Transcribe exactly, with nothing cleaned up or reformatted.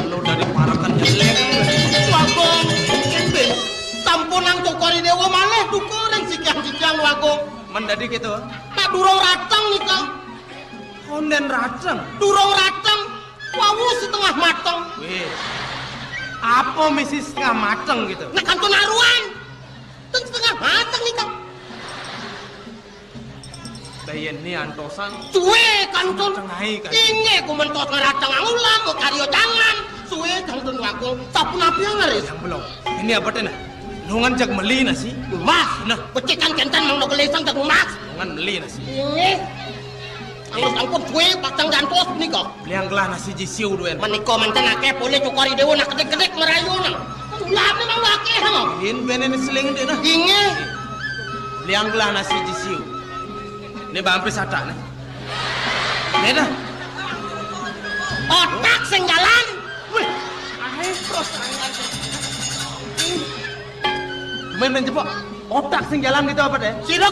Lu dari parekan nyelek. Wagung, enten. Sampun nang cokor i dewa malih duka ring sikian-sikian, Wagung. Men dadi gitu. Nak durung rateng nika. Konden rateng. Durung rateng. Wau setengah mateng. Wih. Apa misi setengah mateng gitu? Nak kantun aruan. Teng setengah mateng nika. Bayan ni antosan. Suwe kantun. Tengai kan. Inggih, ku mentos ngerateng angulam, karya jangan. Suwe kantun, Wagung. Sapunapi yang leres? Yang belum. Ini apa teh, nah? Nungan jak meli nasi. Mas, nah, becikan kenten mang gelesang jak mas. Nungan meli nasi. Inggih. Angus ampun suwe, patang gantos nika. Beliang gelah nasi jisiu duen. Menika manten akeh polih cokor i dewa nak kedik-kedik merayu nang. Sulapne mang akeh, ha. Yen bene ne seling ndek nah. Inggih. Beliang gelah nasi jisiu. Ini bampis adak nih. Ini dah. Otak sing jalan. Wih, ae terus. Main-main jebok. Otak sing jalan gitu apa deh? Sira